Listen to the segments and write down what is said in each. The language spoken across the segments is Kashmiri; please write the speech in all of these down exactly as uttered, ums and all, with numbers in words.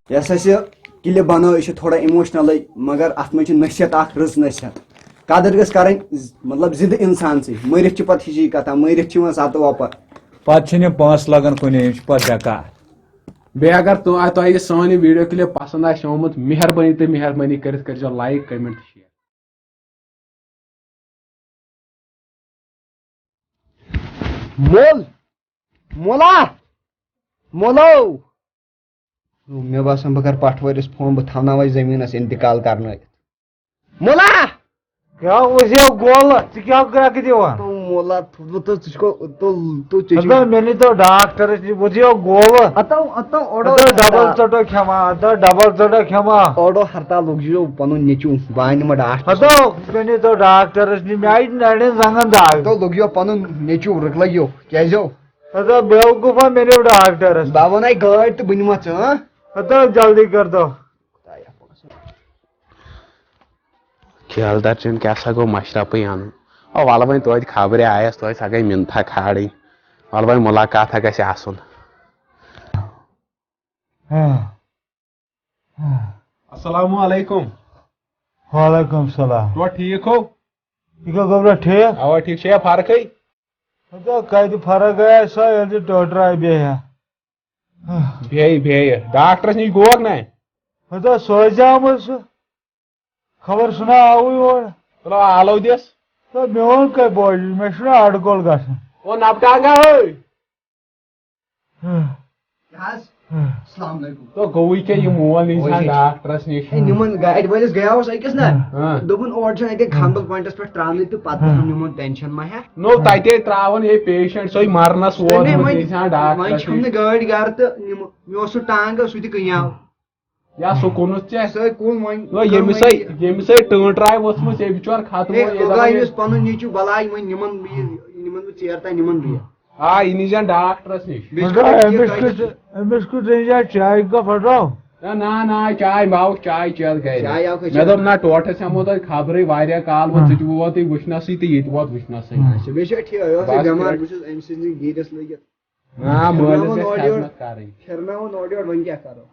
یۄس اَسہِ یہِ clip بنٲو، یہِ چھِ تھوڑا emotional، مگر اَتھ منٛز چھِ نصیحت اَکھ، رٕژ نصیحت۔ قدٕر گٔژھ کَرٕنۍ ز-، مطلب، زِندٕ اِنسان سٕے۔ مٔرِتھ چھِ پَتہٕ ہِشی کَتھا، مٔرِتھ چھِ یِوان زَتہٕ واپَر۔ پَتہٕ چھِنہٕ یِم پونٛسہٕ لَگان کُنے، یِم چھِ پَتہٕ بیکار۔ بیٚیہِ اگر تو-، تۄہہِ یہِ سٲنۍ یہِ video clip پسنٛد آسہِ آمُت، مہربٲنی تہٕ مہربٲنی کٔرِتھ کٔرۍزیو like، comment تہٕ share۔ مول، مولا، مولو۔ مےٚ باسان بہٕ کَرٕ پَٹھوٲرِس فون، بہٕ تھاوناوَے زٔمیٖنَس اِنتِقال کَرنٲوِتھ۔ مولا! کیٛاہ اوس یہِ گولہٕ؟ ژٕ کیٛاہ کرٛٮ۪کہٕ دِوان؟ تو مولا، تو، تو، ژٕ چھُکھ، تو، تو، ژےٚ چھُے ہتا، مےٚ نِتو ڈاکٹرس نِش، بہٕ دِیو گولہٕ۔ ہتو، ہتو، اوڑو ہتا، ڈبل ہرتال۔ ژٔٹو کھٮ۪ما، ہتا، ڈبل ژٔٹو کھٮ۪ما۔ اوڑو ہرتال لوٚگ یہِ پنُن نیٚچوٗ، بہٕ انہٕ یِمہٕ ڈاکٹرس۔ ہتو، مےٚ نِتو ڈاکٹرس نِش، مےٚ آیہِ نرٮ۪ن زنٛگن دگ۔ ہتو، لوٚگ یہِ پنُن نیٚچوٗ، رٕکلٲیِو، کیٛازِ ہو؟ ہتا، بیوقوٗفا، مےٚ نیو ڈاکٹرس۔ بہٕ ونے گٲڑۍ تہٕ بہٕ نِمتھ ژٕ، ہاں؟ ہتا، جلدی کر تو۔ خیال دار چون کیٛاہ سا گوٚو مشرفٕے اَنُن۔ او وَلہٕ وۄنۍ توتہِ خبرِ آیَس، توتہِ سا گٔے مِنتھا کھالٕنۍ۔ وَلہٕ وۄنۍ مُلاقاتہ گژھِ آسُن۔ السلام علیکم۔ وعلیکم السلام۔ تو ٹھیٖک ہو؟ یہِ گوٚو گوٚبرا ٹھیٖک؟ اوا ٹھیٖک چھےٚ فرقٕے؟ ہتا کَتہِ فرق گٔیے سۄ ییٚلہِ ژٕ ٹوٹراے بیٚیہِ ہا۔ بیٚیہِ، بیٚیہِ۔ ڈاکٹرس نِش گوکھ نا؟ ہتا سوزیٛامُت سُہ۔ خبر سُہ نا آوُے اور۔ چلو آلو دِس۔ تہٕ میون کَتہِ بوزِ؟ مےٚ چھُنہ اَڈٕ گول گژھان۔ او نبہٕ ٹانگا ہٲے۔ ہاں۔ کیٛاہ حظ؟ ہاں۔ السلام علیکم۔ تو گوٚوُے کیٛاہ یہِ مول نِش اوے زَن ہے۔ ڈاکٹرس نِش؟ ہے، نِمن گاڑِ وٲلِس گٔیاوس أکِس نا۔ ہاں۔ دوٚپُن اورٕ چھُنہٕ اَتہِ ہاں۔ خانبل پوینٹس پٮ۪ٹھ ترٛاونٕے تہٕ پتہٕ ہاں۔ ہم نِمون ٹینشن ما ہیٚتھ۔ نو تَتے ترٛاوان ہے پیشنٹ سۄے مرنس ووت، تَمے وۄنۍ، وۄنۍ چھِ ہم نہٕ گاڑِ گرٕ تہٕ نِمو، مےٚ اوس سُہ ٹانگہٕ، سُہ تہِ کٕنیاو۔ یا سُہ کُنُتھ ژےٚ۔ سُہ کُن وۄنۍ نو، ییٚمِس کٕم سۄے، وۄنۍ ییٚمِس سۄے ٹٲنٛٹ راے ؤژھمٕژ، أمِس چھُ اورٕ ختم ہے، وۄنۍ، یہِ لوگا دَپان أمِس یہِ پَنُن نیٚچوٗ بَلاے، وۄنۍ نِمَن بہٕ یہِ، نِمَن بہٕ ژیر تام نِمَن بہٕ یہِ۔ آ، یہِ نِجان ڈاکٹرَس نِش۔ بیٚیہِ چھُ مگر أمِس کیُتھ، أمِس کیُتھ أنۍ زِ چایہِ کپ ہٹاو؟ نہ، نہ، نہ، چاے، بہٕ آوُس چاے چٮ۪تھ گرِ۔ چاے آو کھٔژ مےٚ دوٚپ، نہ، ٹوٹھس ہٮ۪مو تۄہہِ خبرٕے، واریاہ کال ووت، ہاں۔ ژٕ تہِ ووتُے وٕچھنَسٕے تہٕ یہِ تہِ ووت وٕچھنَسٕے۔ ہاں۔ اچھا، بیٚیہِ چھُ ٹھیٖک، یہِ اوس بس بٮ۪مار، کِرٛ-، بہٕ چھُس أمۍ سٕنٛدِس گیٖرِس لٔگِتھ۔ آ، مٲلِس پھِرناوُن گژھِ اورٕ یورٕ۔ خدمت کرٕنۍ۔ پھِرناوُن اورٕ یورٕ، وۄنۍ کیٛاہ کرو؟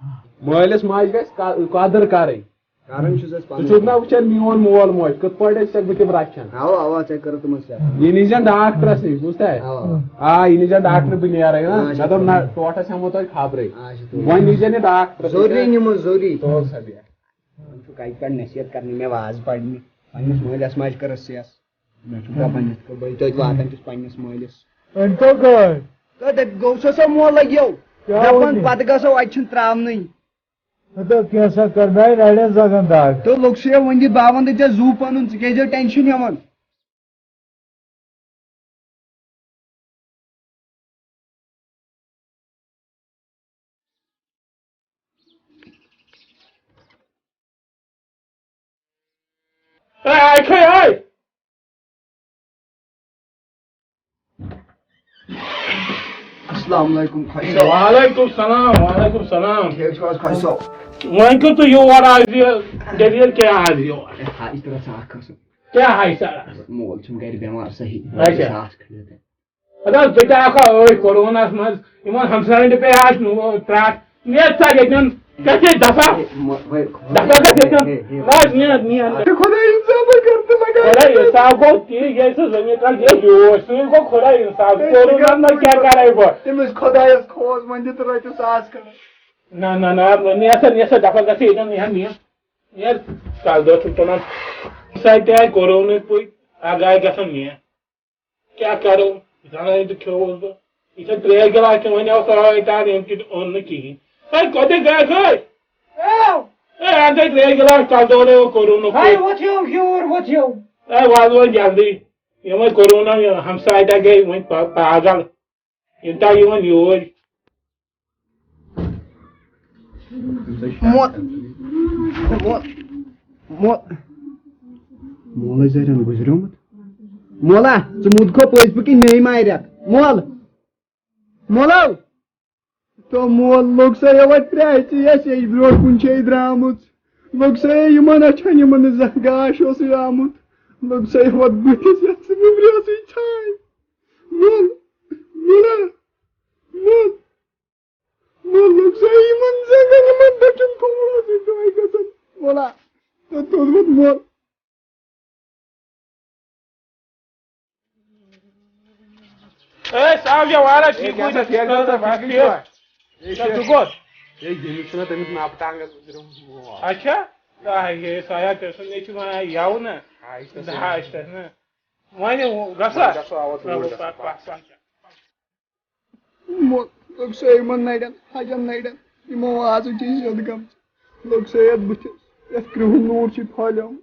مٲلِس ماجہِ گژھِ ق-، قدٕر کرٕنۍ۔ کران چھُس أسۍ ژٕ پنٕنۍ۔ چھُکھ نا وٕچھان میون مول موج کِتھ پٲٹھۍ ٲسۍ ژےٚ بہٕ تِم رچھان؟ اوا، اوا، ژےٚ کٔرٕتھ تِمن سٮ۪ٹھاہ۔ یہِ نِجن ڈاکٹرس نِش، بوٗزتھا؟ اوا۔ آ، یہِ نِجن ڈاکٹر بہٕ نیرے، ہاں، آ، اچھا، مےٚ دوٚپ نہ، ٹھیٖک۔ ٹوٹھس ہٮ۪مو تۄہہِ خبرٕے۔ آ، اچھا، ٹھیٖک۔ وۄنۍ نِجن یہِ ڈاکٹرس نِش۔ ضروٗری نِمو، ضروٗری۔ تُل سا بیٚہہ۔ وۄنۍ چھُ کتہِ پٮ۪ٹھ نصیحت کرنہِ مےٚ وازٕ پرنہِ؟ پننِس مٲلِس ماجہِ کٔرٕس سیٚس۔ مےٚ چھُ دَپان یِتھ کٔنۍ بہٕ توتہِ واتان چھُس پننِس مٲلِس۔ أمۍ تو گٲڑۍ۔ تہٕ تَتہِ گوٚو سۄ سا مولہ یو۔ کیٛاہ دَپان ووٚن یہِ؟ پَتہٕ گژھو، اَتہِ چھُنہٕ ترٛاونٕے۔ ہتو کینٛژھا کر مےٚ نَرٮ۪ن زنٛگن دگ۔ تہٕ لوٚگ سُہ یہِ وۄنۍ دِتھ باوَن دٔپۍ ژےٚ زُو پَنُن، ژٕ کیٛازِ یو ٹٮ۪نشَن ہٮ۪وان؟ اے، اے، کھے، اے۔ السلام علیکم خۄجہِ صٲب۔ وعلیکم السلام، وعلیکم السلام۔ ٹھیٖک چھِو حظ خۄجہِ صٲب؟ وۄنۍ کیُتھ تُہۍ یور آز یہِ دٔلیٖل کیٛاہ آز یور؟ ہے، ہا، یہِ چھِ رژھا اکھ قٕسٕم۔ کیٛاہ ہاے سا؟ مول چھُم گرِ بٮ۪مار صحیح۔ اچھا۔ ساس کھٔلِتھ۔ اَدٕ حظ، بہٕ تہِ آکھا ٲدۍ کوروناہَس منٛز، یِمَن ہمساین تہِ پیٚیہِ آز نو-، ترٛٹھ۔ نیرٕ سا ییٚتٮ۪ن، گژھ ییٚتہِ دفعہ۔ ہے، مو-، ہے، دفعہ گژھ ییٚتٮ۪ن۔ ہے، ہے، ہے۔ نہ حظ، نیر، نیر۔ ہے، خۄداے اِنصافٕے کر تہٕ لگاو۔ خۄداے اِنصاف گوٚو تی، ییٚلہِ سُہ زٔمیٖن ترٛٹھ ییٚلہِ یوٗر، سُے گوٚو خۄداے اِنصاف۔ ہے، کوروناہَس منٛز کیٛاہ کَرَے بہٕ؟ تٔمِس خۄدایَس کھوژ، وۄنۍ دِ تہٕ رۄپیہِ ساس کھنٛڈ۔ نہ، نہ، نہ، نیر سا، نیر سا، دفعہ گژھ ییٚتٮ۪ن، نیر، نیر۔ نیر، کَتھ دۄہ چھُکھ تُلان؟ سۄ تہِ آیہِ کورونہٕ پُے، اَکھ آیہِ گژھان نیر۔ کیٛاہ کرو؟ زنانہِ تہِ کھیوٚوُس بہٕ۔ یہِ چھا ترٛیش گِلاس کِنہٕ وۄنۍ اوس آے تار ییٚمہِ کِنۍ اوٚن نہٕ کِہیٖنۍ؟ ہے، کوٚت گٔے گاے؟ ہے! ہے، اَتھ گٔے ترٛیش گِلاس، تَتھ دورے وۄنۍ کوٚروٗ نہٕ ہے، کوٚت۔ وۄتھیو ہیوٗر، وۄتھیو۔ ہے، وَلہٕ وۄنۍ جلدی۔ یِم وۄنۍ کوٚروٗ نہ، یہِ ہمساے تہِ گٔے وۄنۍ پا-، پاگل۔ یِم تہِ یِوان یوٗرۍ۔ مول، مول، مول، مول ٲسۍ زَرٮ۪ن گُزریومُت۔ مولا، ژٕ مُد کھو پٔزۍ پٲٹھۍ مے مارٮ۪کھ۔ مول، مولو۔ تو مول لوٚگ سا یہِ وۄنۍ ترٛےٚ ژٕ یَس یہِ برٛونٛٹھ کُن چھے درٛامٕژ۔ لوٚگ سا یہِ یِمَن اَچھَن یِمَن نہٕ زانٛہہ گاش اوسُے آمُت۔ لوٚگ سا یہِ وۄنۍ بٕتھِس یَتھ ژٕ نیٚبرِ ٲسٕے ژھانٛڈ۔ مول، مولا، مول۔ مولوی صٲب، یِمن زنٛگن، یِمن بٔچھن کھووُر اوس یہِ دۄہے گژھان۔ وَلا، تہٕ توٚرمُت مول۔ اے، صاحب، یہِ وارا ٹھیٖک پٲٹھۍ، ٹھیٖک پٲٹھۍ، باقٕے ٹھیٖک؟ ہے، ژٕ کوٚت؟ ہے، ییٚمِس چھُنہ تٔمِس ناپہٕ ٹانٛگَس درٛامُت مول۔ اچھا؟ آ، یے سایا، تٔمۍ سُنٛد نیٚچوٗ وَنان یَوٕ نہ۔ آ، یہِ چھُ تٔمۍ سُنٛد۔ دَہَس پٮ۪ٹھ نہ۔ وۄنۍ گژھا؟ وۄنۍ گژھو اَوا توٗرۍ پَکھ، گژھو۔ پَکھ، پَکھ، پَکھ۔ مو-، لوٚگ سُہ یِمَن نَرٮ۪ن، حجَن نَرٮ۪ن، یِمو آزٕ چھِ یہِ سیوٚد گٔمٕژ۔ لوٚگ سُہ یَتھ بٕتھِس، یَتھ کرٛہُن نوٗر چھُ پھٲلیومُت۔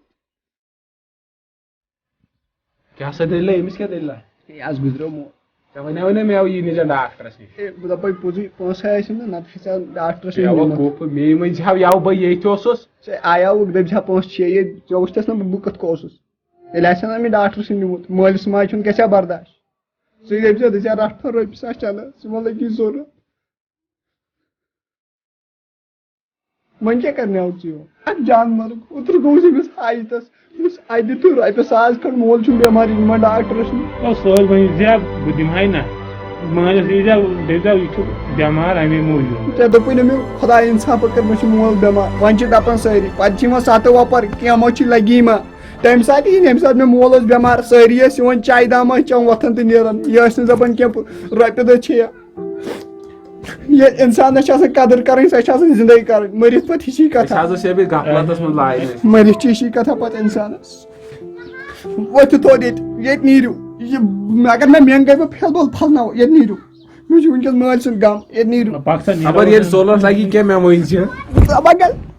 کیٛاہ سا دٔلیٖلہ؟ أمِس کیٛاہ دٔلیٖلہ؟ ہے، آز گُزریو مو-، ژےٚ وَنیٛاو نہ مےٚ یہِ نِجَن ڈاکٹرَس نِش۔ ہے، بہٕ دَپَے پوٚزُے، پونٛسہٕ ٲسِم نہ، نَتہٕ ہیٚژاو ڈاکٹرَس نِش پیوٕ نِمُت۔ کُپھ، مے مٔنٛزۍ ہاو یَوٕ بہٕ ییٚتہِ اوسُس۔ ژےٚ آیاوُکھ، دٔپۍ زِہا پونٛسہٕ چھے ییٚتہِ، ژےٚ وٕچھتھَس نہ بہٕ، بہٕ کِتھ کٔنۍ اوسُس۔ تیٚلہِ آسہِ ہا نہ مےٚ ڈاکٹرَس نِش نِمُت، مٲلِس ماجہِ ہُنٛد گژھِ ہا برداش۔ ژٕ دٔپۍ زِہا، دٔپۍ زِہا، رَٹھ تھوٚو رۄپیہِ ساس چَنٛدَس، ژٕ ما لَگی ضوٚرَتھ۔ وۄنۍ کیٛاہ کرنہِ آو ژٕ یور؟ اَتھ جان مرگ، اوترٕ گوٚوُس أمِس حاجتَس، دوٚپُس، اَتہِ دِتُے رۄپیہِ ساس کھنٛڈ، مول چھُم بٮ۪مار، یہِ نِمہٕ ڈاکٹرَس نِش۔ او سٲلۍ وۄنۍ زِ بہٕ دِمہٕ ہاے نہ، مٲلِس یی زِ، دٔپۍ زِ، یہِ چھُ بٮ۪مار اَمے موٗجوٗب۔ ژےٚ دوٚپُے نہٕ مےٚ، خۄداے اِنصافا کٔر، مےٚ چھُ مول بٮ۪مار۔ وۄنۍ چھِ دَپان سٲری، پَتہٕ چھِ یِوان سَتہٕ وۄپَر، کینٛہہ ما چھُ لَگی ما۔ تَمہِ ساتہٕ یی، ییٚمہِ ساتہٕ مےٚ مول اوس بٮ۪مار، سٲری ٲسۍ یِوان چایہِ دام ٲسۍ چٮ۪وان، وۄتھان تہٕ نیران۔ یہِ ٲسۍ نہٕ دَپان کینٛہہ، رۄپیہِ دَہ چھےٚ۔ ییٚلہِ اِنسانَس چھِ آسان قدٕر کَرٕنۍ، سۄ چھِ آسان زِندَے کَرٕنۍ۔ مٔرِتھ پَتہٕ ہِشی أسۍ کَتھا۔ حظ ٲسۍ ییٚتہِ غفلتَس منٛز لاینہٕ۔ مٔرِتھ چھِ ہِشی کَتھا پَتہٕ اِنسانَس۔ وۄتھِو تھوٚد ییٚتہِ، ییٚتہِ نیٖرِو۔ یہِ، اگر مےٚ مٮ۪نٛگ گٔے، بہٕ پھِل بول پھَلناوو، ییٚتہِ نیٖرِو۔ مےٚ چھُ وٕنۍکٮ۪س مٲلۍ سُنٛد غم، ییٚتہِ نیٖرِو۔ پَکھ سا، نیٖرِو۔ خبر ییٚلہِ ضروٗرت لَگہِ، کیٛاہ مےٚ مٔنٛزۍ چھِ۔ ژٕ مہ گژھ۔